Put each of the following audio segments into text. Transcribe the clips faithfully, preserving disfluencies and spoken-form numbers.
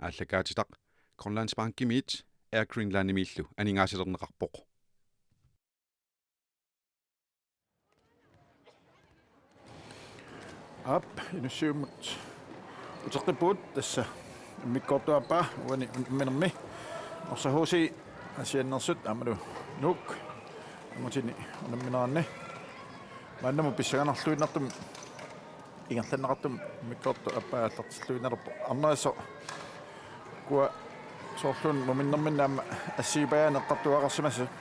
Aallakaatitaq Grønlandsbankimiit Air Greenlandimiillu aningaasalerneqarpoq. Aap, Inussivimmut uteqqippugut, tassa immikkoortup aappaa uani unamminermi. Norsaq H C Aasianneersut aammalu Nuuk angutini unammineranni. Maannamut pissanganarluinnartumik ingerlanneqartumik immikkoortup aappaa aallartilluinnalerpoq. Arnarisoq ukua soorluuna muminnerminni aamma assigipajaanni eqqartugaaqarsimassavat?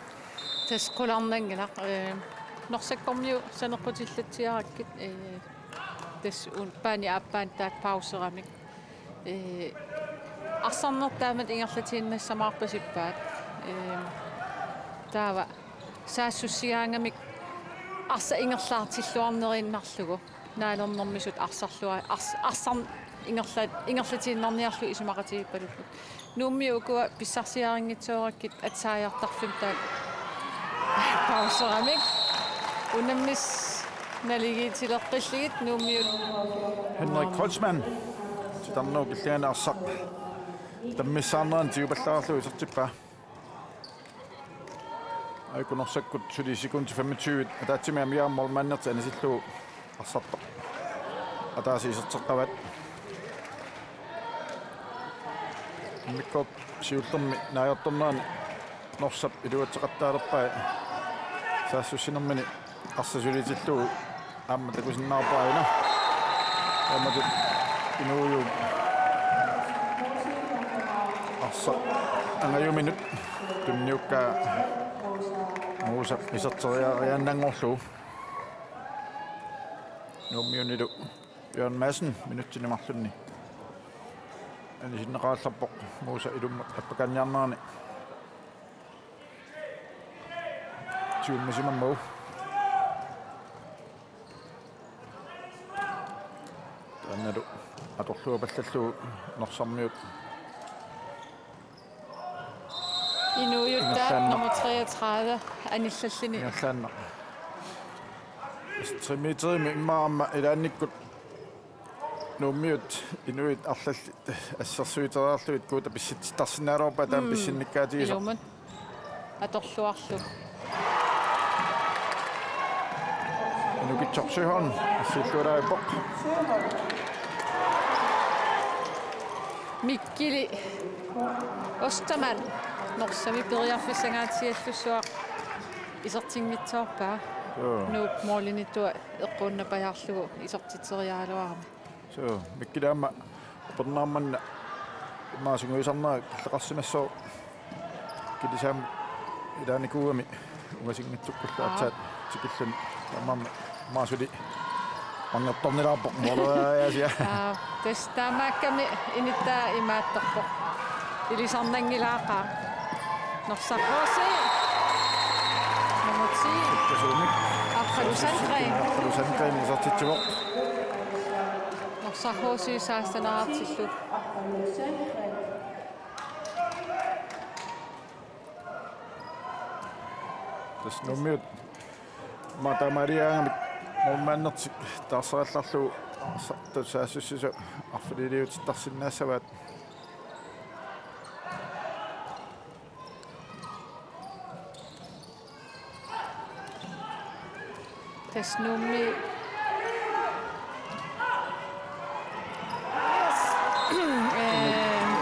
Tassa qularnanngilaq, ee, Norsakkormiut saneqqutillatsiarakkit, ee, tassa un-, paani aappaani taakku pauseramik. Ee, arsarneq taamatut ingerlatiinnassamaarpasippaat. Ee, taava saassussigaangamik arsaq ingerlaartilluarneriinnarlugu. Naalernermisut arsarlua-, ars-, arsaq ingerla-, ingerlatiinnarniarlugu isumaqatigiippalupput. Nuummiut ukua pissarsiarinngitsoorakkit atsaajartarfimmi taakku pauseramik. Unammisut naligiitileqqillugit Nuummiut. Henrik Kreutzmann. Titarnerup killingani arsaq tammissaarnerani tigupallaarlugu isertippaa. Aajuku Norsakkut suli sekundit femogtyve ataatsimik amigaarmat målmandertik anisillugu arsartoq ataaseq iserteqqavaat. Immikkoortup siullermi naajortornerani Norsap iluatseqattaalerpai saassussinermini arsaq sulitillugu aamma takusinnaarpaa una. Taamatut Inuup arsaq angajuminut tunniukkaa Muusap iserteriariaannanngorlugu. Nuummiunilu Jørgen Madsen minutsini marlunni anisinneqarallarpoq Muusap ilummut appakaanniarnerani siummisimammagu. Taannalu atorluapallallugu Norsarmiut. Inuujuttaaq ingerlaannaq. Nummer treogtredive anillalluni. Ingerlaannaq. Tre meterimi immaqa aamma ilaannikkut Nuummiut inuit arlallit assersuutereerlugit kuuta pissitsittarsinnaagaluarpaat taama. Mm. Pissinnikkaatigisoq. Ilumut. Atorluarlu. Inukitsoq Søholm assiillualaarpoq. Mikkeli Ostermann Norsami periarfissangaatigiallussuaq isertinngitsoorpaa. Joo. Nuup målimiittoq eqquunnapajaarlugu isertitseriaraluarami. Suu, Mikkeli aamma upernaaq manna immaqa sungiusarnera killeqarsimassooq, kilisaammik ilaanikuugami ungasinngitsukkullu. Aa. Aatsaat tikilluni taamaammat immaqa suli manngertornilaarpoq måleriaasia. Aa, tassa taamaakkami inuttaa imaattorpoq. Ilisarnanngilaaqaaq. Norsaq H C. Nummer ti. Tasuumik. Arpalu Sandgreen. Arpalu Sandgreen isertitsivoq. Norsaq H C seksten-erartillugu. Tassa Nuummiut aamma taamaaligaangamik målmandertik taarserallarlugu arsartut saassussisut arfiniiliutittarsinnaassavaat. Tassa Nuummi.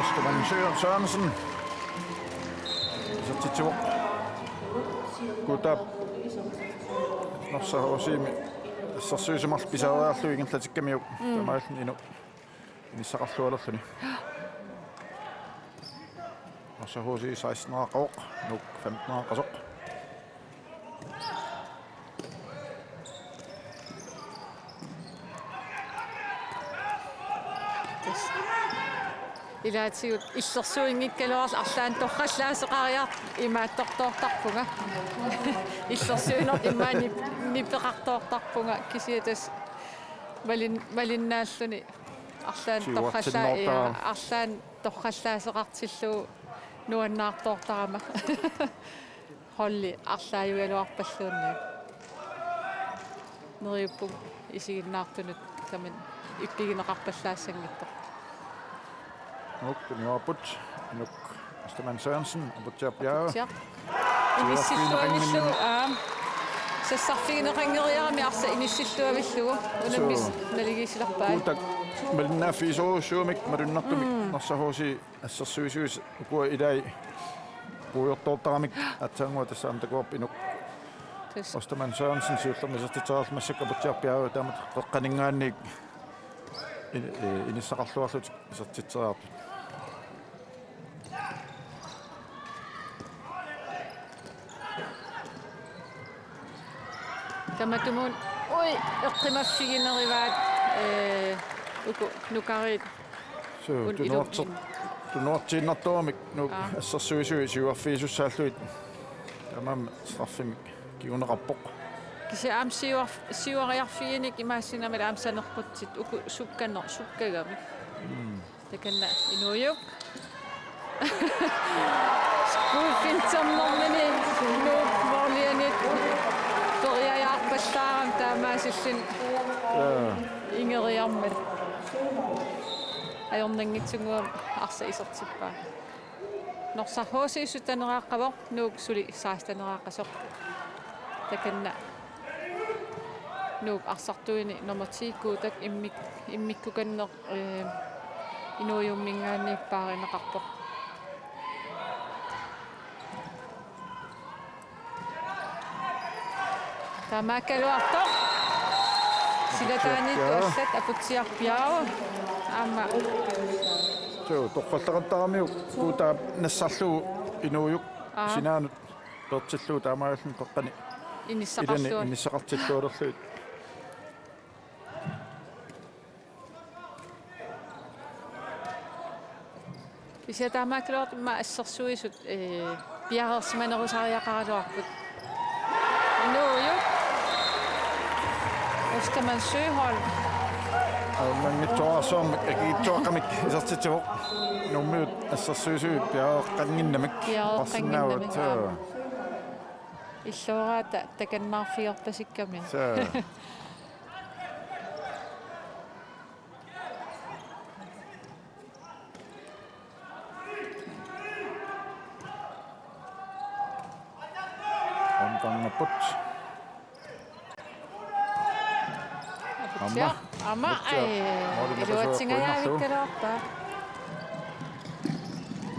Østermann Sø-, Sørensen. Isertitsivoq. Kuutaap Norsaq H C-mi assersuisut marluk pisariarlugit ingerlatikkamiuk. Mm. Taamaalilluni Inuk inissaqarlualerluni. Norsaq H C seksten-eraqavoq, Nuuk femten-eraqasoq. Tassa. Ilaatigut illersuinngikkaluarlunga arlaannik torrallaaseqariartoq imaattortoortarpunga. Illersuinertut immaqa nip-, nipeqartoortarpunga kisianni tassa malin-, malinnaalluni arlaannik torrallaa-, siuartinnoortarama. Ja, arlaannik torrallaaseqartillugu nuannaartoortarama. Holdi arlaajugaluarpalluunniit. Neriuppunga isiginnaartunut tamanna ippigineqarpallaassanngitsoq. Nuuk tunniupput, Inuk Ostermann Sørensen, Aputsiaq Bjerre. Aputsiaq. Inissilluavillugu, aam. Sassarfigineqanngeriarami arsaq inissilluavillugu. Unammis naligiissilerpaat. Kuutak malinnaaffigisorujussuumik malunnartumik Narsaq H C assersuisuisa ukua ilai puigortoortaramik aatsaannguaq tassa aamma takuarput Inuk Ostermann Sørensen siullermik isertitseriarlugu massakkut Aputsiaq Bjerre taamatut qeqqaninngaanniit in-, eh, inissaqarluarlutik isertitseriartut. Tamatumuuna, ui, eqqumaffigineruaat, eh, uku nukariit. Suu, tunuarti-, tunuartiinnartuumik Nuuk assersuisui siuarfigisussaallugit. Tamanna straffimik kinguneqarpoq. Kisianni aamma siuar-, siuariarfiginik imaassinnaammat aamma saneqqutsit uku sukkaner-, sukkagamik. Mm. Takanna Inuujuk. Skuuffinternermini Nuuk målianit periajaarpallaarami taamaasilluni ingeriarmat. Ajornanngitsunnguamik arsaq isertippaa. Norsaq H C sytteneqaqqavoq, Nuuk suli seksteneqaqqasoq. Takanna Nuuk arsartuini nummer ti Kuutak immik-, immikkukanneq, eh, Inuujumminngaanniit paarineqarpoq. Taamaakkaluartoq. Silataaniittut allat Aputsiaq Bjerre aamma. Suu, torrallaqattaaramiuk Kuutaap nassarlugu Inuujuk sinaanut peertillugu taamaalilluni qeqqani ilani inissaqartilluarlugit. Kisianni taamaakkaluartoq immaqa assersuisut, eh, piareersimanerusariaqaraluarput. Inuujuk. Ostermann Søholm. Ajornanngitsuararsuarmik akitsuaqqamik isertitsivoq. Nuummiut assersuisui piareeqqannginnamik. Piareeqqannginnamik, aap. Illooraata takannaarfigerpasikkami. Suu. Omgangnapput. Aamma. Aamma. Aamma. Ai. Iluatsingajavikkaluarpa.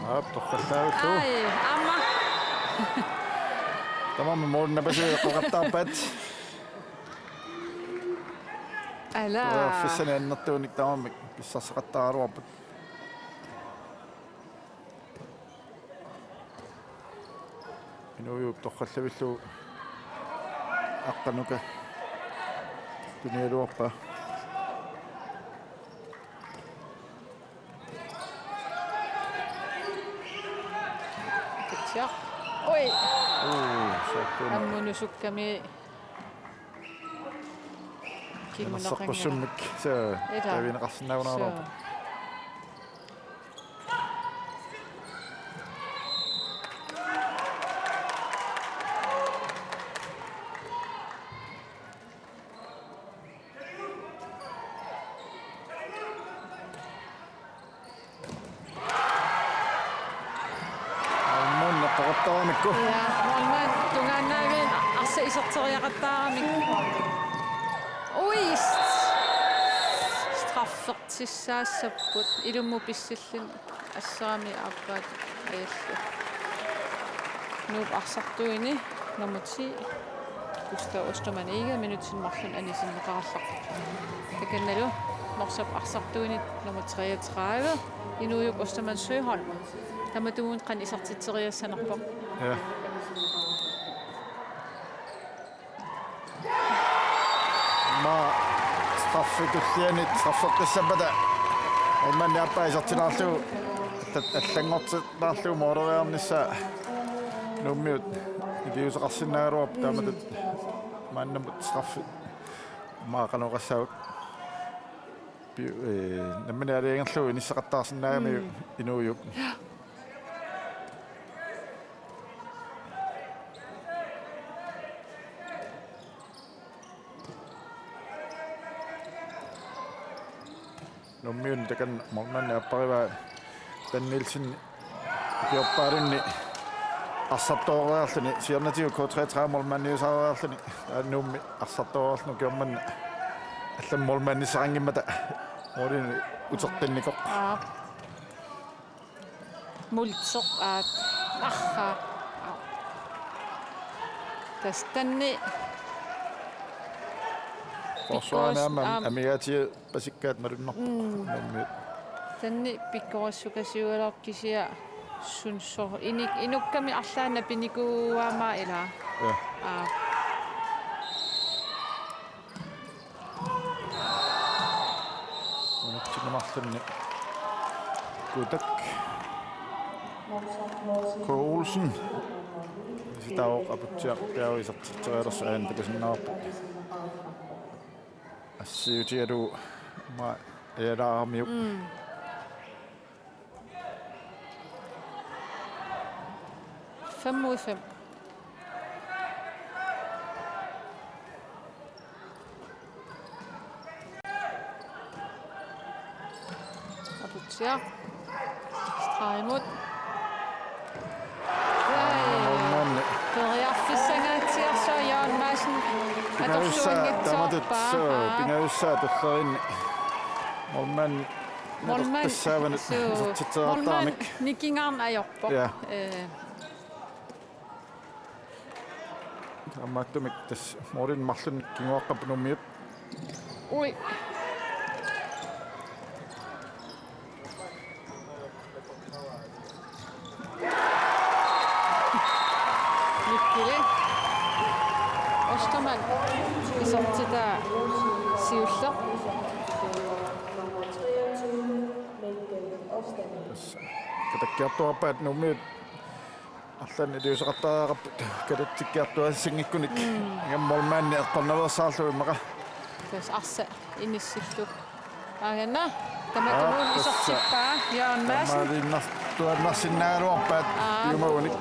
Aap, torrallaavillugu. Ai, aamma. Tamarmik målip napasui eqqoqattaarpaat. Ala. Tuaffissani annertuunik tamarmik pissarsaqattaaraluarput. Inuujuk torrallavillugu aqqanuka tunigaluarpaa. Aputsiaq. Ui. Uu, saakkuuna. Ammunusukkami. Kinguneqanngilaq. Nassaqqussumik, suu, ila, tavineqarsinnaagunaraluarpoq. Suu. Målmand eqqoqattaramikku. Ja, målmand tungaannaaviit arsaq iserteriaqattaaramik. Ui, straffertissaassapput ilummut pissilluni asserami aappaat ajallu. Nuup arsartuini nummer ti Gustav Ostermann Egede minutsini marlunni anisinneqarallarpoq. Takannalu Norsap arsartuini nummer treogtredive Inuujuk Ostermann Søholm. Tamatumuuna qanoq isertitseriassanerpoq. Ja. Aamma straffi tulliani straffeqqissappata målmandi aappaa isertilaarlugu allat-, allanngortilaarlugu måleriarnissaa Nuummiut iliuuseqarsinnaagaluarput taamatut maannamut straffi aamma qanoq oqassaaq. Pi-, eh, nammineq aalajangerlugu inissaqattaarsinnaagami Inuujuk. Nuummiuni takanna målmandi aapparivaa Danielsen ukiorpaalunni arsartooriarluni, siornatigut K treogtredive målmandiusariarluni, taava Nuummi arsartooriarluni ukioq manna allamik målmandissaqanngimmata målinik uteqqinnikoq. Aap. Multsoq aat. Aha. Aap. Tassa Danny. Forsvarermi aamma, aamma amigaatiga pasikkaat malunnarpoq. Mm. Nuummiut. Danny pikkorissukasiugaluarpoq kisianni sunsor. Inik-, inukkami arlaannik napinikuuamaa ilaa. Ja. Aap. Unitsinni marlunni Kutak. K. Olsen. Sitaavoq Aputsiaq piareersartitserialersoq aana takusinnaavarput. Assiutigalugu aamma ajalaaramiuk. Mm. Fem mod fem. Aputsiaq. Streg imod. Ja, ja, ja. Målmand. Periarfissangaatsiarsuaq Jørgen Madsen. Pingajussaa, atorluanngitsoorpaa. Taamatut, suu, aap, pingajussaa tulleriinni. Målmand. Målmand. Tassaavanut. Suu. Isertitseriartaramik. Målmand nikingaarneq ajorpoq. Ja. Eh. Taamaattumik tassa målinik marlunnik kinguaqqapput Nuummiut. Ui. Mikkeli Ostermann isertitaa siulleq. Tassa katakkiartuaarpaat Nuummiut. Arlaannik iliuuseqartariaqarput katatsikkiartuaassanngikkunik. Mm. Ingammik målmandi eqqornaveersaarlugu immaqa. Tassa arsaq inissillugu. Aajuna, tamatumuuna, aap, tassa isertippaa, Jørgen Madsen. Taamaaliinnartuaannarsinnaagaluarpaat, aap, piumagunik.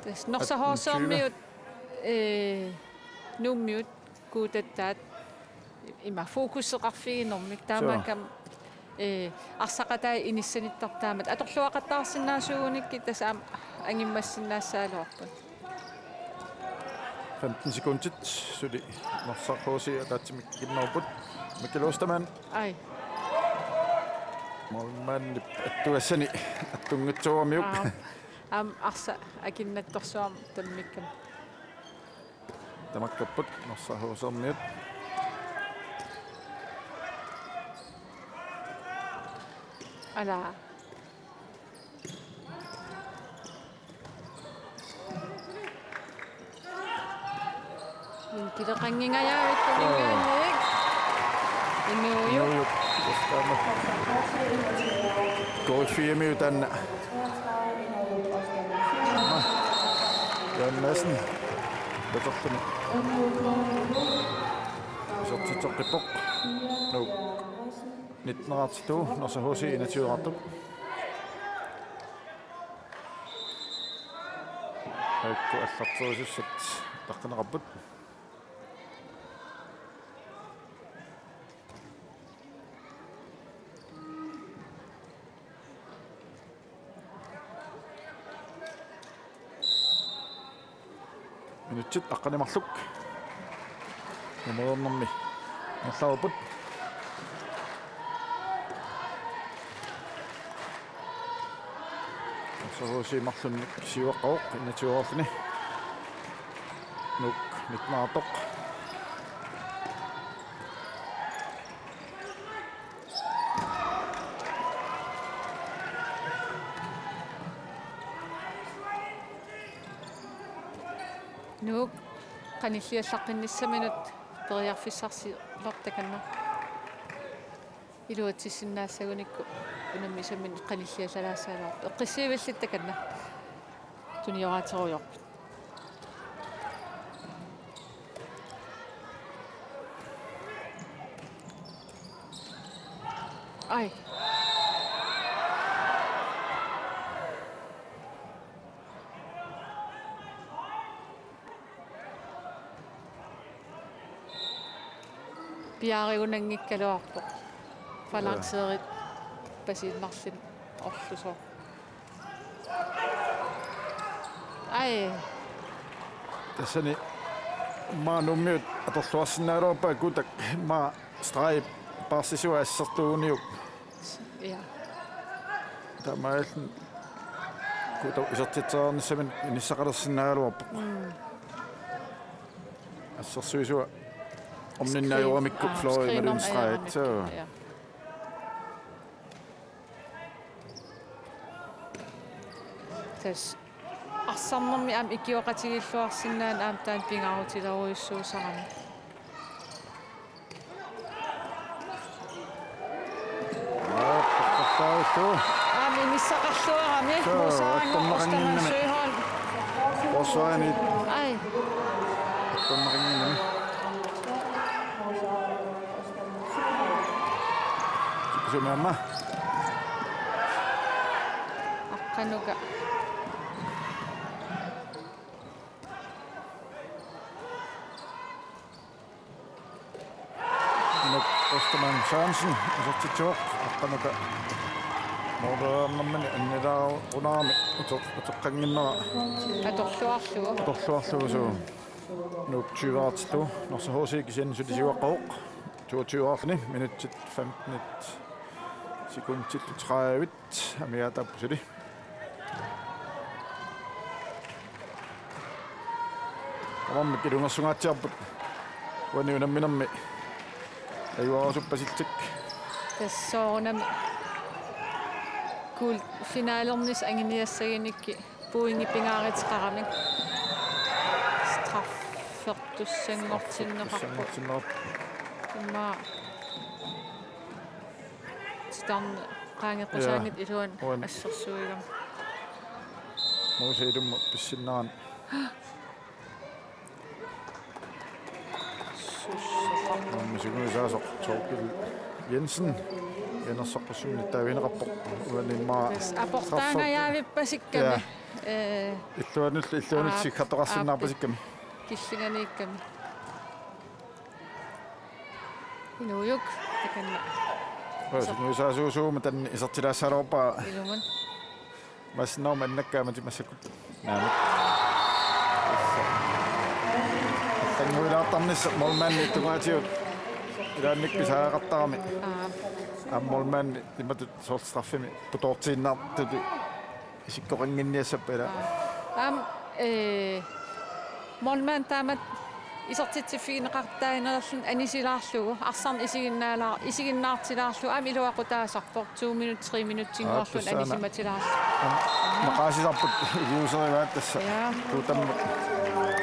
Tassa Norsaq H C-miut, eh, Nuummiut kuutattaat. Ima fokuseqarfiginermik. Suu. Taamaakkami, eh, arsaqatai inissanittartut taamatut atorluaqattaarsinnaasuugunikkit tassa aamma angimmassinnaassagaluarput. Femten sekundit suli Norsaq H C ataatsimik ikinneruppoq. Mikkel Ostermann. Ai. Målmandip attugassani attunngitsooramiuk. Aap. Aamma arsaq akinnattorsuarmik tammikkami. Tamakkerput Norsaq H C-miut. Ala. Vinkileqanngingajavikku. Joo. Inuujuk. Inuujuk. Tassa taama. K fire-miut taanna. Jørgen Madsen. Petersen. Isertitseqqippoq. Nuuk. Nitten-eqartigu, Norsaq H C enogtyve-eqartoq. Taakku allarterisussat utaqqineqarput. Minutsit aqqaneq-marluk. Numerinermi ingerlareerput. Norsaq H C marlunnik siuaqqavoq enogtyve-eqarluni. Nuuk nitten-eqartoq. Nuuk qanilliallaqqinnissaminnut periarfissarsiorpoq takanna. Iluatsissinnaassagunikku unammisaminnut qanilliallalaassagaluarpoq. Eqqissivillit takanna. Tunioraaterujoorput. Ai. Jaarigunanngikkaluarpoq. Balancerit pasiinnarlin orlusoq. Ai. Tassani maanummiut atorluarsinnaagaluarpaa Kuutak maa streg paarsisua assertuuniuk. Ja. Taamaalilluni Kuutak isertitsereernissamut inissaqalersinnaagaluarpoq. Mm. Assersuisua orninnaajuramikku Flori Malin streg. Ja. Tassa arsarnermi aamma ikioqatigiilluarsinnaaneq aamma taanna pingaarutilerujussuusarami. Aamma inissaqarluarami. Suu, Musaango attorneqannginnami. Ostermann Søholm. Forsvarimi. Ai. Attorneqannginnami. Sumi aamma. Aqqanuka. Inuk Ostermann Sørensen, isertitsivoq, aqqanuka måleernermini annilaarunarami uteq-, uteqqannginnera. Atorluarlugu. Atorluarlugu suu. Nuuk tyve-artillugu, Norsaq H C kisianni suli siuaqqavoq. Toogtyve-arluni, minutsit femten sekundit tredive. Amigaataapput suli. Tamarmik ilungersungaatsiarput. Uani unamminermi ajuaarusuppasillutik. Tassa soorunami guld-finalernissaq anguniassagunikkit pointit pingaaruteqaramik. Straffertussanngortinneqarpoq. Straffertussanngortinneqarpoq. Immaqa titarneq qaangeqqusaanngitsoq. Ja. Iluani. Uani assersuigami. Musa ilummut pissinnerani. Sussuqa. Aamma sungiusaasoq Thorkild Jensen. Enerseqqussummik nittaavigineqarpoq. Uani immaqa. Tassa aportaangajavippasikkami. Ja. Ee. Illuanut, illuanut aap, siggartoqarsinnaarpasikkami. Killinganiikkami. Inuujuk, takanna. Uanga sungiusaasuusuuguma taanna isertilaassagaluarpara. Ilumut. Massakkut annakkaammat massakkut. Naamik. Tannguilaartarnissaq målmandip tungaatigut. Ilaannikkut pisariaqartarami. Aap. Aamma målmandi imatut soorlu straffimi putoortiinnartutut isikkoqannginniassappat ilaa. Aamma, ee, målmand taamatut isertitsiffigineqartarineerluni anisilaarlugu, arsarneq isiginnaala-, isiginnaartilaarlugu, aamma iluaqutaasarpoq, to minut, tre minutsinngorluni. Aap, tassa aana. Anisimatilaarlugu. Aamma maqaasisarput iliuuserivaat tassa. Ja. Kuutammut.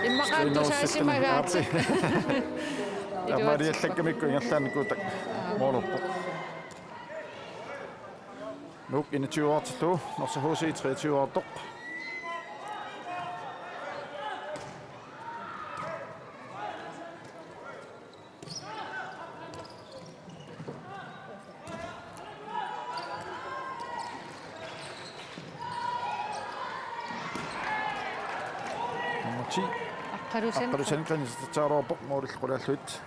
Immaqa tusaasimagaat. Aap. Iluatsippa. Aamma aliallakkamikku ingerlaannaq Kuutak. Aap. Målerpoq. Nuuk enogtyve-artillugu, Norsaq H C treogtyve-artoq. Nummer ti. Aqqalu Sandgreen. Aqqalu Sandgreen isertitseriaraluarpoq målillu qulaallugit.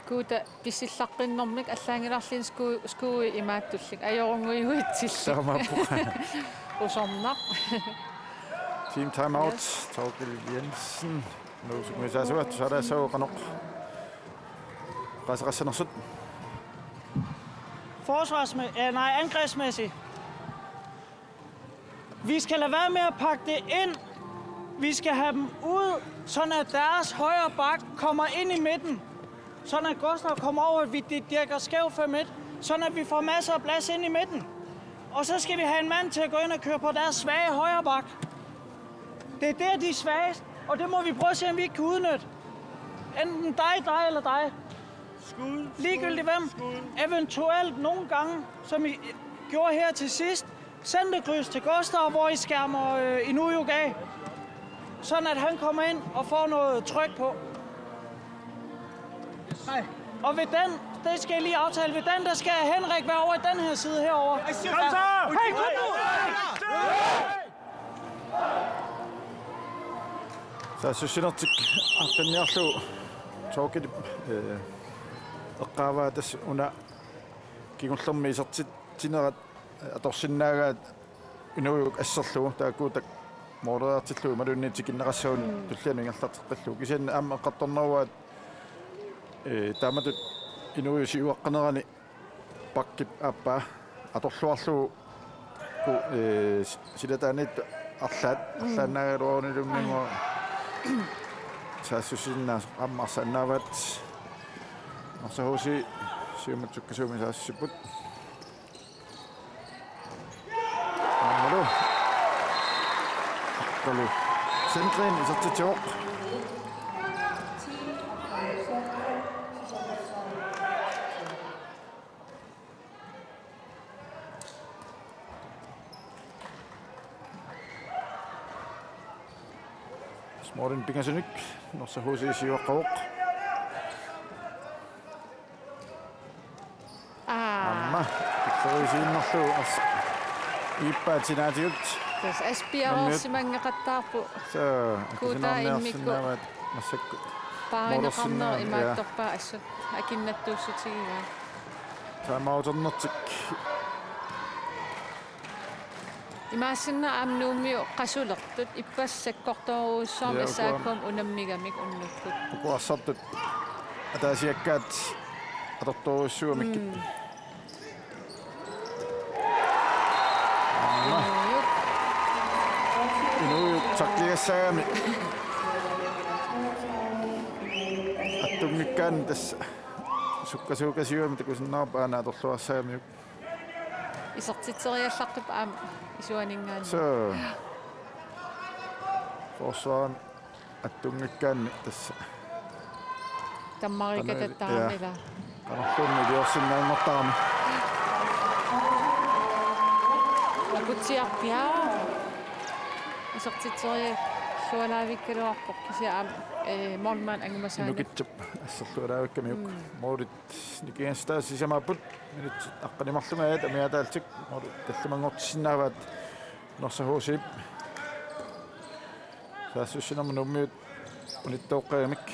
Kuuta pissillaqqinnermik allaanngilarluni sku-, skuui imaattullik. Ajorunngujuitsillik. Taamaappoq. Usornaq. Team timeout. Yes. Thorkild Jensen. Nuusuk misasua, tusarasau qanoq. Qasaqassanersut. Forsvarsmæ-, øh, nej, angrebsmæssigt. Vi skal lade være med at pakke det ind. Vi skal have dem ud, sådan at deres højre bak kommer ind i midten. Sådan at Gustav kommer over, at vi, det dækker skævt fem et. Sådan at vi får masser af plads ind i midten. Og så skal vi have en mand til at gå ind og køre på deres svage højre bak. Det er der, de er svagest, og det må vi prøve at se, om vi ikke kan udnytte. Enten dig, dig eller dig. Skud, skud, ligegyldigt hvem. Skud. Eventuelt nogle gange, som I gjorde her til sidst, centerkryds til Gustav, hvor I skærmer, øh, Inujuk af. Sådan at han kommer ind og får noget tryk på. Nej. Og ved den, det skal I lige aftale, ved den, der skal Henrik være over i den her side herover. Kom så! Hey, kom nu! Saassussinertik aaqqinniarlugu Torgilip, eh, eqqaavaa tassa una kingullermi isertitsinerat, eh, atorsinnaagaat Inuujuk asserlugu taakkuutakka mooleriartillugu imaluunniit tikinneqassaguni tullianut ingerlateqqillugu. Kisianni aamma eqqartorneruaat, eh, taamatut Inuujuk siuaqqanerani bakkip aappaa atorluarlugu ku-, eh, s-, silataaniittut arlaat, arlaannaagaluaruniluunniit saassussinnaasoq aamma arsaannaavaat. Norsaq H C siumut sukkasuumik saassussipput. Aammalu. Aqqalu. Sandgreen isertitsivoq. Målinik pingasunik Norsaq H C siuaqqavoq. Aa. Aamma, pikkorisiinnarlugu as-, iippaat sinaatigut. Tassa Asbjørn Nuummiut. Orsimanngeqattaarpoq. Soo, kuutaa immikkut. Akusinarniarsinnaavaat massakkut. Paarineqarneq. Molersinnaavaat, ja. Imaattorpaa assut akinnattuussutigivaat. Timeouternertik. Imaassinnaavoq aamma Nuummiut qasulertut ippassaq sakkortoorujussuarmik. Ja, uku aamma. S A K-mut unammigamik unnukkut. Uku arsartut ataasiakkaat atortoorujussuugamik. Mm. Aamma. Inuujuk. Inuujuk takligassaagami. Attunngikkaanni tassa sukkasuukasiugami takusinnaavarput aana atorluarsaagamiuk. Isertitseriallaqqippoq aamma isuaninngaanniit. Soo. Forsvarimi attunngikkaanni tassa. Tammarikata. Qanali-, taamila. Ja. Qanorluunniit iliorsinnaanngortarami. Akutsiarpiaa. Isertitseriallualaavikkaluarpoq kisianni aamma, eh, målmand angumasaaneq. Inukitsup asserlualaavikkamiuk. Mm. Målit nikingassutaat sisamaapput. Minutsit aqqaneq-marluk ajat amiataallutik. Målit tallimanngortissinnaavaat Norsaq H C-p. Saassussinermut Nuummiut unittooqqagamik.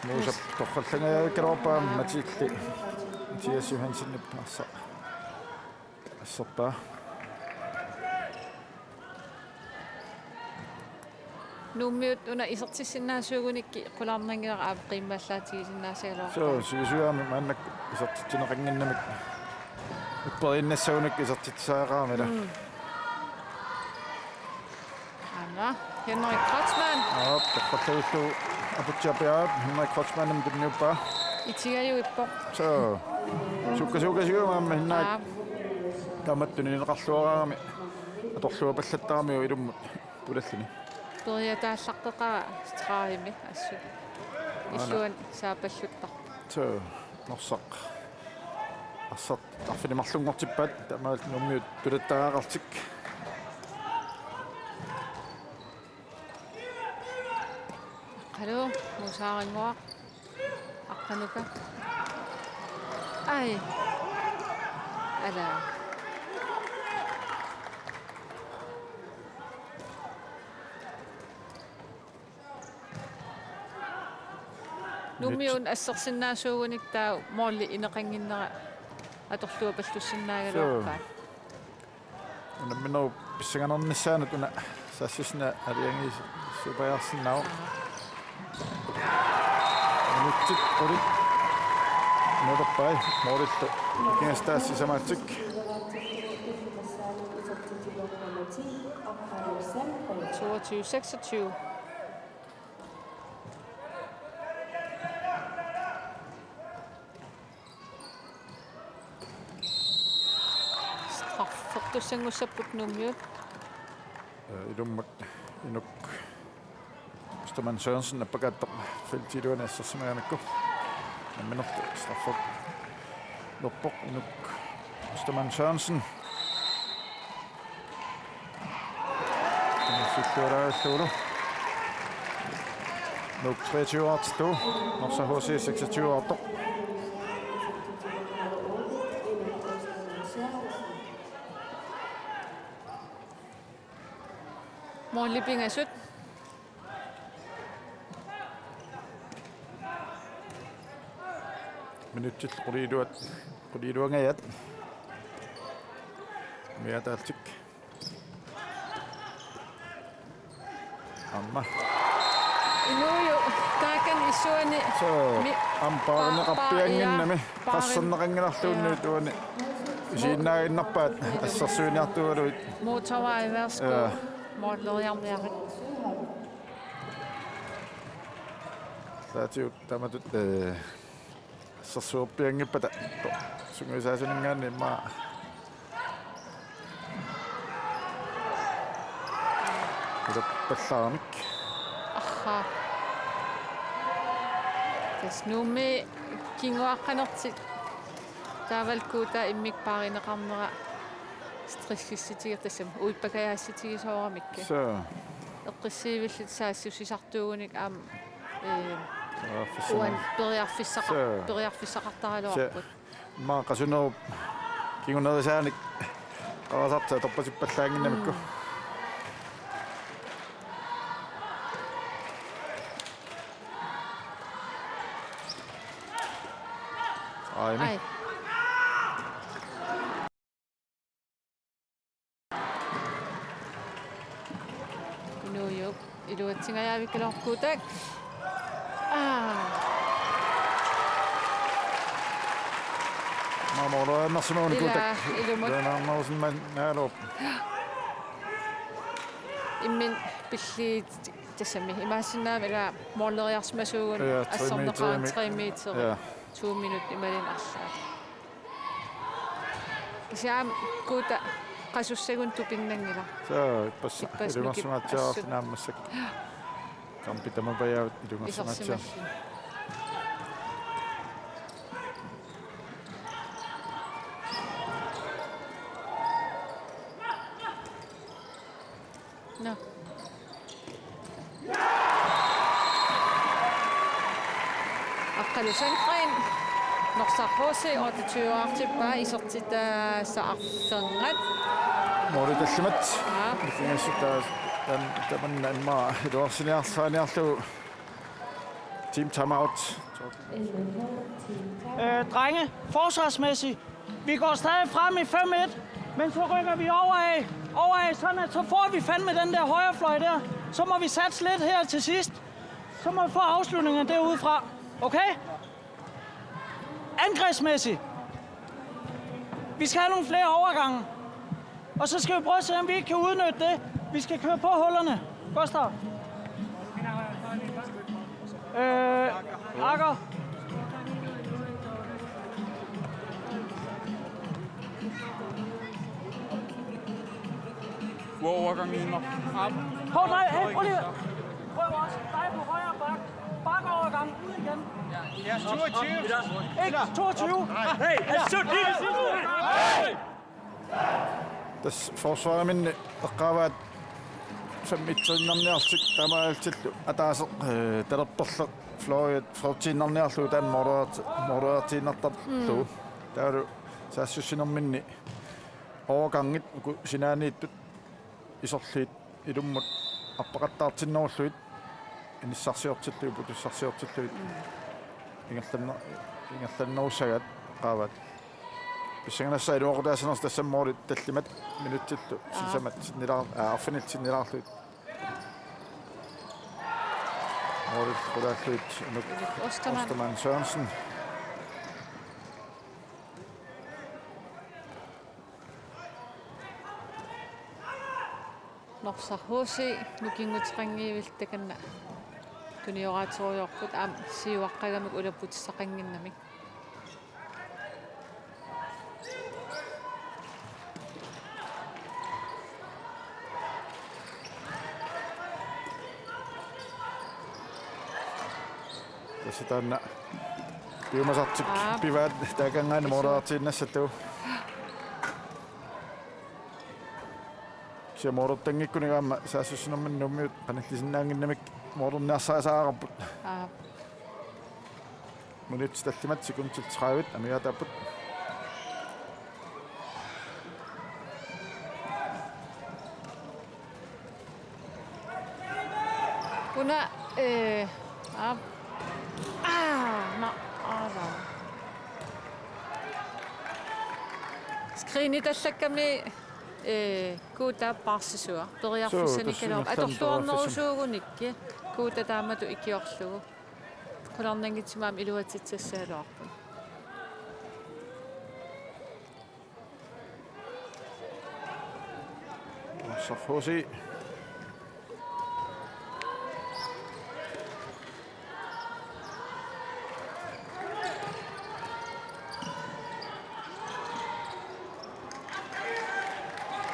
Muusap torrallangajavikkaluarpaa Matilde. Mathias Johansenip arsaq. Asserpaa. Nuummiut una isertissinnaasuugunikkit qularnanngilaq aamma qiimmallaatigisinnaasagaluarpaa. Soo, sivisuumik maannakkut isertitsineqannginnamik upperiinnassagunik isertitsisariaqarami ila. Mm. Aamma Henrik Kreutzmann. Aap, tappallagillu Aputsiarpiaap Henrik Kreutzmannimut tunniuppaa. Itigajuippoq. Soo. Sukkasuukasiugami aamma Henrik. Aap. Tamatta tunineqarluaraangami atorluapallattaramiuk ilummut pulalluni. Periataallaqqeqaaq stregimi assut. Aana. Illuanni saapalluttarpoq. Soo, Norsaq. Arsaq arfineq-marlunngortippaat, taamaalillutit Nuummiut tulattariaqarlutik. Aqqalu, Musaarannguaq. Aqqanuka. Ai. Ala. Nuummiut assersinnaasuugunik taava måli ineqannginnera atorluapallussinnaagaluarpaat. Soo. Unamminerup pissanganarnissaanut una saassussineq aalajangiisuupajaarsinnaavoq. Minutsit qulit nalorpai målillu nikingassutaat sisamaatsik. Toogtyve seksogtyve. Straffertussanngussapput Nuummiut. Eh, ilummut Inuk Ostermann Sørensen nappakaattoq feltip iluani assersimagaannikku. Namminerlu straffertussanngorpoq Inuk Ostermann Sørensen. Silluaraallugulu. Nuuk treogtyve-artillugu. Norsaq H C seksogtyve-artoq. Måli pingasut. Minutsit quliiluat, quliiluangajaat. Miataaltik. Aamma. Inuuju, taakani issuani. So, mi-, aamma paarineqarpiannginnami, pa-, paari-, qasserneqanngilarluunniit, ja, uani. Isiinnaaginnarpaat, assersuiniartuugaluit. Motorvej, værsgo. Ja. Måleriarniarit. Taatigut taamatut, eh, assersuerpianngippata sungiusaasuninngaanniit immaqa ulappallaaramik. Aha. Tassa Nuummi kinguaqqanertik taavalu Guuta immikkut paarineqarnera stressissutigisarami, uippakajaassutigisooramik. So. Eqqissivillutik saassussisartuugunik aamma, ee, periarfissaneq. Uani periarfissaqa-, so, periarfissaqartaraluarput. So. Immaqa qasunerup kingunerisaanik qarasartut atorpasippallaannginnamikku. Mm. Aini. Ai. Inuuju, iluatsingajaavikkaluarpoq Guuta. Aa. Mamoruanna Simon Guuta. Ilaa, ilumut. Lennartsen Mangalup. Imminut pilliit tassami. Imaassinnaavoq ilaa måleriarsimasuugut. Ja, tre assorneqarani meterimik. Tre meter. Ja. To minut imaluunniit arlaat. Kisianni Guuta qasussagunarpoq tupinnanngilaq. So, ippassaq. Ippassaq ilungersimaatsiarluni assut. Naammassak. Kampi tamapajaavut ilungersimaatsiarluni. Isersimalluni. Nå. Aqqalu Sandgreen, Norsaq H C, otteogtyve-artippaa, isertitaasa arfernat. Måli tallimat. Aap. Nikingassut taa-, tan-, tamanna immaqa iluarsiniarsaaniarlugu. Team timeout. Øh, drenge, forsvarsmæssigt, vi går stadig frem i fem et, men så rykker vi over af, over af, sådan at så får vi fandme den der højre fløj der. Så må vi satse lidt her til sidst. Så må vi få afslutningerne derudefra. Okay? Angrebsmæssigt. Vi skal have nogle flere overgange. Og så skal vi prøve at se, om vi ikke kan udnytte det. Vi skal køre på hullerne. Gustav. Øh, Akker. Hvor overgangen ender. Hov, nej, hey, prøv lige. Prøv også. Dig på højre bak. Bak overgang ud igen. Ja, toogtyve. Ikke toogtyve. Hey, hey, hey. Tassa forsvariminni eqqaavaat fem et-innarniarlutik taamaalillutillu ataaseq, eh, talerperleq fløjit fyrre et-innarniarlugu taanna måleriarti-, måleriartiinnartarlugu. Mm. Taavalu saassussinerminni overgangit uku sinaaniittut isorliit ilummut arpaqattaartinnerullugit inissarsiortillugit, putussarsiortillugit. Mm. Ingerlanne-, ingerlannerussagaat eqqaavaat. Pissanganassaaq iluaqutaassanersoq tassami måli tallimat minutsillu. Aa. Sisamat sinnilaar-, aa, arfinillit sinnilaarlugit. Måli qulaallugit Inuk Ostermann. Ostermann Sørensen. Norsaq H C nukinguteqanngivillutik takanna tunioraaterujoorput aamma siuaqqagamik ulapputissaqannginnamik. Tassa taanna piumasartik. Aap. Pivaat taakanngaanniit. Isu. Måleriartiinnassallugu. Kisianni målertanngikkunik aamma saassussinerminni Nuummiut qanillisinnaannginnamik målerniarsarisaarput. Aap. Minutsit tallimat sekundit tredive amigaataapput. Una, eh, aap. Aa, na, aa, na. Screeni tallakkami, eh, Kuuta paarsisua. Periarfissanik. Suu, tassa kaluarp. Atorluarnerusuugunikku. Kuuta taamatut ikiorlugu. Qularnanngitsumik aamma iluatsitsissagaluarput. Norsaq H C.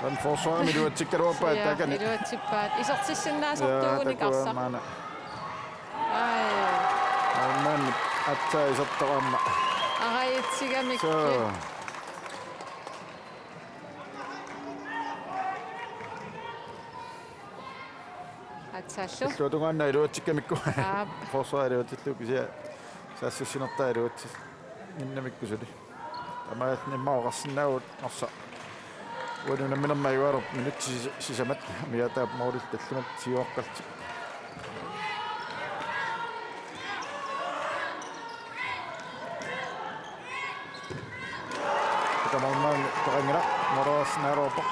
Taanna forsvarimi iluatsikkaluarpaat. Ja, taakani. Iluatsippaat. Isertissinnaasartuugunik. Ja, takuuk arsaq. Maanna. Ai. Aamma aatsaat isertoq aamma. Arajutsigamik. Suu. Aatsaallu. Illuatungaannaq iluatsikkamikku. Aap. Forsvar iluatsillugu kisianni saassussinertaa iluatsinngimmat suli. Taamaalilluni immaqa oqarsinnaavugut Norsaq. Uani unamminermi ajugalugu minutsit sis-, sisamat amigaataat målip tallimat siuaqqallutik. Takamamman takanngilaq, måleriarsinnaalerpoq.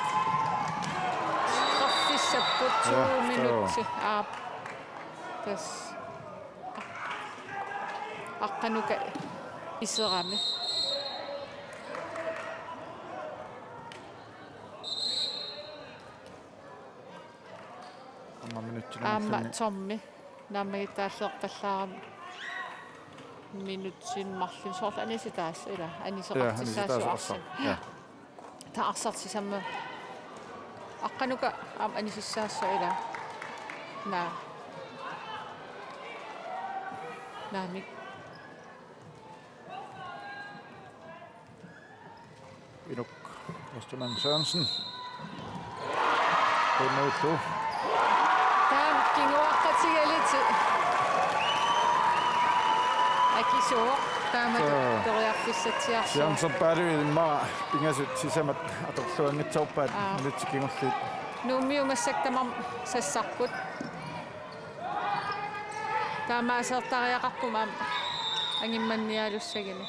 Straffissapput. Ja, to minutsi. Aap. Tassa. Aqqanuka iserami. Aamma minutsinut. Aamma marlunni. Tommy. Naammagittaalliorpallaarami minutsini marlunni soorlu anisitaasut ilaa. Ja, anisitaasut anisitaasut arsaq. Arsaq. Ja. Taava arsaq sisamat. Aqqanuka aamma anisissaassaaq ilaa. Naa. Naamik. Inuk Ostermann Sørensen. Tunnuullu. Taama kinguaqqatigalugu. Akisuuvoq. Taama. Suu. Periarfissatsiarsuaq. Siamserpaalu immaqa pingasut sisamat atorluanngitsoorpaat. Aa. Minutsit kingulliit. Nuummiut massakkut tamarmik sassarput. Taamaasertariaqarput aamma angimmannialussaguni.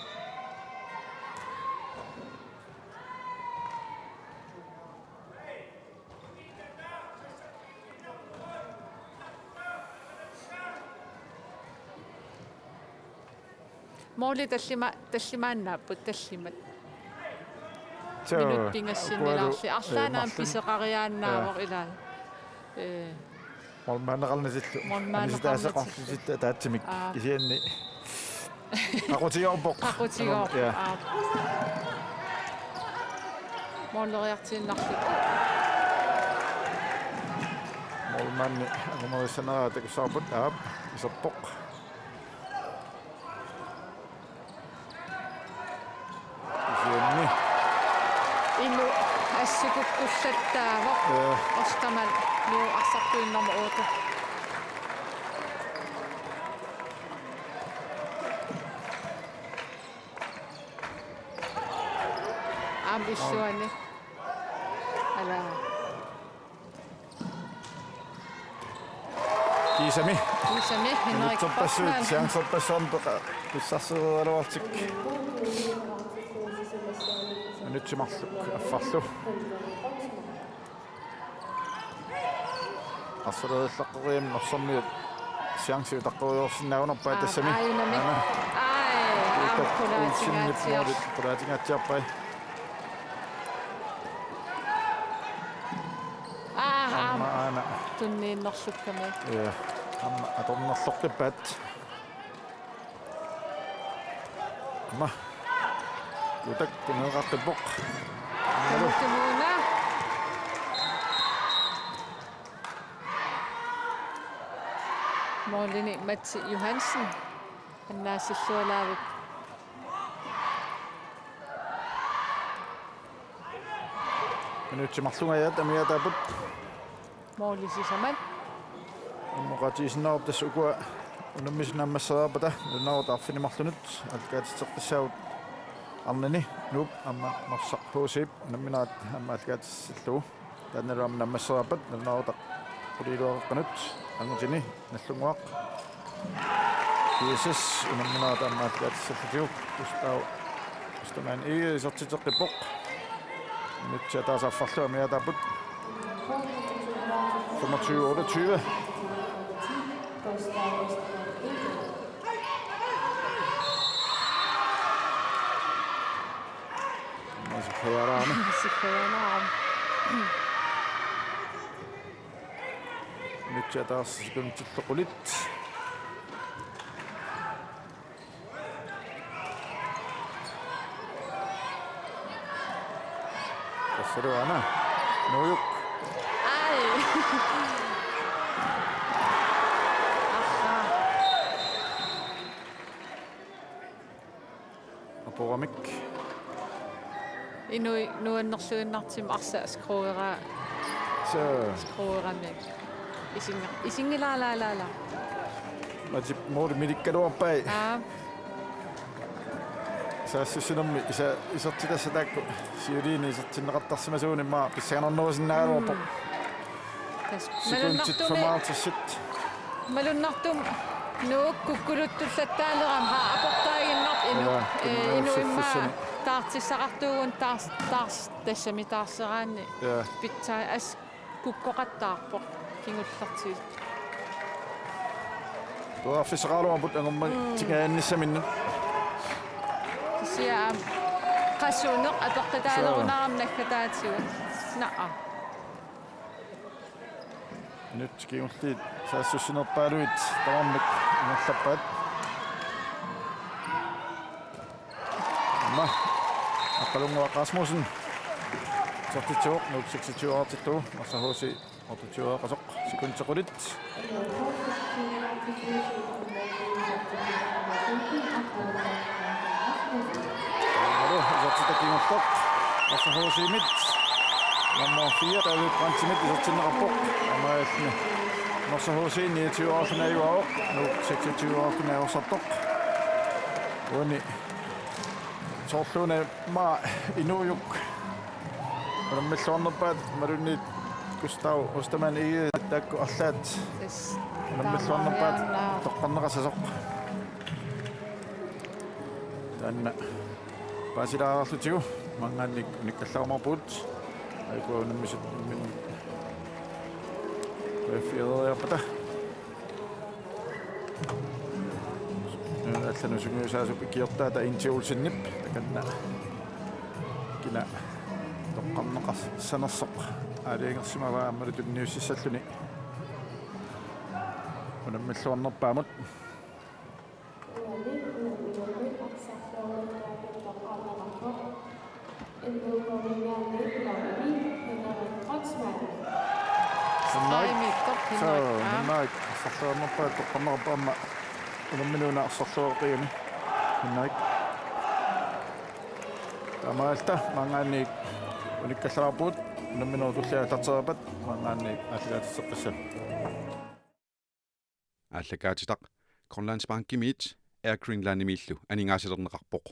Måli tallima-, tallimaannaapput, tallimat. Suu, minut pingassinnilaarli. Arlaannaam pisoqariaannaavoq ilaa. Ee. Målmandeqarnatillu. Målmandeqarnatillu. Anisitaasaqarlutillu ataatsimik. Aa. Kisianni. Qaqutigoorpoq. Qaqutigoorpoq. Ja. Aa. Måleriartiinnarlugu. Målmandi angumerissanerata takussavarput. Aap. Iserpoq. Kisianni. Inuk assukukkullattaavoq. Ja. Ostermann, Nuuk arsartuinnarmut otte. Aamma illuanni. Ala. Kiisami. Kiisami, Henrik Minutserpassuit, Hoffmann. Siamserpassuarnik peqa-, pissarsereeraluarlutik. Minutsit marluk affarlu. Arsaleriallaqqeriam Norsarmiut siamsi utaqqeriarsinnaagunarpai. Aa, tassami. Aajunami. Aana. Ai, aamma Uutap Olsenip qulaatingaatsiar-, målit qulaatingaatsiarpai. Aa, aamma. Aamma aana. Tunniinnerlukkami. Ja, aamma atornerloqqippaat. Aamma. Kuutak tunueqaqqippoq. Tumuuna. Målini Mats Johansen. Annaasillualaavik. Minutsit marluk ajaat amigaataapput. Måli sisamat. Immoqatigisinnaavoq tassa ukua unammisut naammasseriarpata, nalunaarut arfineq-marlunut aallakaatitseqqissaagut arnani, Nuup aamma Norsaq H C-p unamminerat aamma aallakaatitissallugu. Taannalu aamma naammasseriarpat, nalunaarutaq Quliiluaqqanut angutini Nagdlunguaq. G S S unamminerat aamma aallartissallutigu. Gustav Ostermann Egede isertitseqqippoq. Minutsit ataaseq arferlugu amigaataapput. Femogtyve otteogtyve. Masuk højere. Masuk højere. Minutsit ataaseq sekundit qulit. Tassalu aana. Nuujuk. Ai. Aha. Apuramik. Inuit nuannerluinnartumik arsaq skrueraa. Suu. Skrueramik. Isinga-, isingilaalaalaala. Matip moori milikkaluarpai. Aa. Saassussinermi isa-, isertitassat taakku siuliini isertinneqartarsimasuunik immaqa pissanganarnerusinnaagaluarpoq. Mm. Tassa sekundit malunnartumi femoghalvtreds. Malunnartumik Nuuk kukkuluttullattaalerami, haa, aportaaginnarpoq Inuk. Ja, ee, Inuk immaqa taartissaqartuugunik taars-, taars-, tassami taarseraanni. Ja. Pitsaa as kukkoqattaarpoq kingullertigut. Periarfissaqaraluarput angumma Mm. tingaannissaminnut. Kisianni aamma qasuneq apeqqutaalernarami naggataatigut. Naa. Minutsit kingulliit saassussinerpaaluit tamarmik ingerlappaat. Aamma Aqqalunnguaq Rasmussen isertitsivoq, Nuuk seksogtyve-qartittugu, Narsaq H C otteogtyve-qartoq, sekundit qulit. Alu, isertitaq kingulleq. Narsaq H C-mit nummer fire, David Brandtimit isertinneqarpoq. Aamma Narsaq H C niogtyve-qarluni ajugaavoq, Nuuk seksogtyve-qarluni ajorsartoq. Uani soorluuna aamma Inuujuk unammilluarnerpaat, imaluunniit Gustav Ostermann Egede taakku arlaat Yes. Unammilluarnerpaat Taamaaliornaa. Toqqarneqassasoq. Taanna paasilaarlutigu maanngaanniit unikkallarumaarpugut. Aajuku unammisut imminut P F-iarpata. Allanut sungiusaasup ikiortaata Inti Olsenip takanna kina toqqarneqassanersoq aalajangersimavaa aammalu tunniussissalluni unammilluarnerpaamut. Henrik. Henrik. Arsarluarnerpaat toqqarneqarpoq aamma unammineq una arsarluareerluni. Henrik. Taamaalilluta maanngaanniit unikkallaraarpugut, unamminerup tullia aallartereerpat maanngaanniit aallakaatitseqqissaaq. Aallakaatitaq Grønlandsbankimiit Air Greenlandimiillu aningaasalerneqarpoq.